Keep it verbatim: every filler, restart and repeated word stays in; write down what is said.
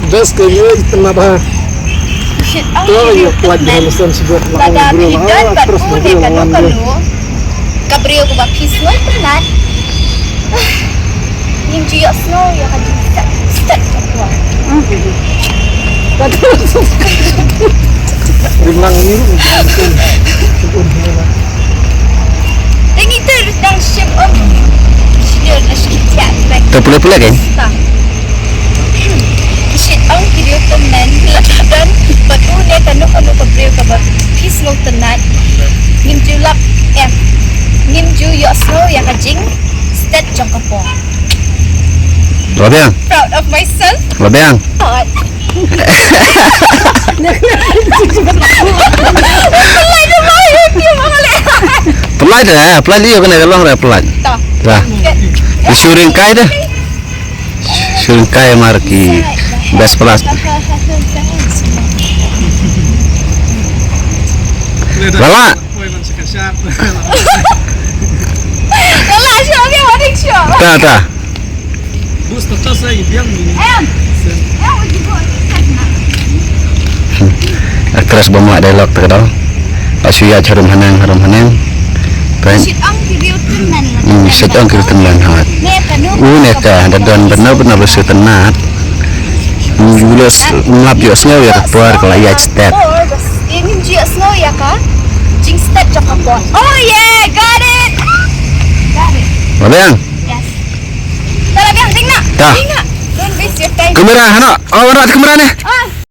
Best ka ïa itynnad ha. Shit, ang. To ïa pynlait ha lesen sibuk la. Lada phi don bad u ne kano kano ka briew kaba phi sngewtynnad, ngim ju ïohsngew ïa ka jingstad, stad ka kwah. Dim lang ni. Te ngi ter dang shim, om. Shinir na shim tiat bek. To pule pule kan? Ta. Shit, ong ki briew tymmen, la don bad u ne kano kano ka briew kaba phi sngewtynnad, ngim ju lap, eh, ngim ju ïohsngew ïa ka jingstad jong ka por. Labiang. Proud of myself. Labiang. Hot. Pynlait da, pynlait ïa kane ka long re pynlait. Ta. Ta. Ïa shu ring kai da. Shu ring kai mar ki best plus. Lala. Lala, shu ong ïa warning shu. Ta, ta. Bus ta ta sa i biang ni. Em. Em, uji bu. Actress ba mlak dialogue ta ka dal. Ba shu ïa harum haneng, harum haneng. Pyn. Shit ong ki briew tymmen la. Hmm, shit ong ki briew tymmen ha. Ne kano. U ne ka da don bynno bynno ba shu tynnad. Ngim ju lap ïohsngew ïa ka por ka la ïaid step. Ngim ju ïohsngew ïa ka jingstep jong ka por. Oh yeah, got it. Got it. Labiang. Yes. Ta Labiang, ding na. Ta. Ding na. Don't waste your time. Kamera hano. Oh, rat kamera ne. Ah.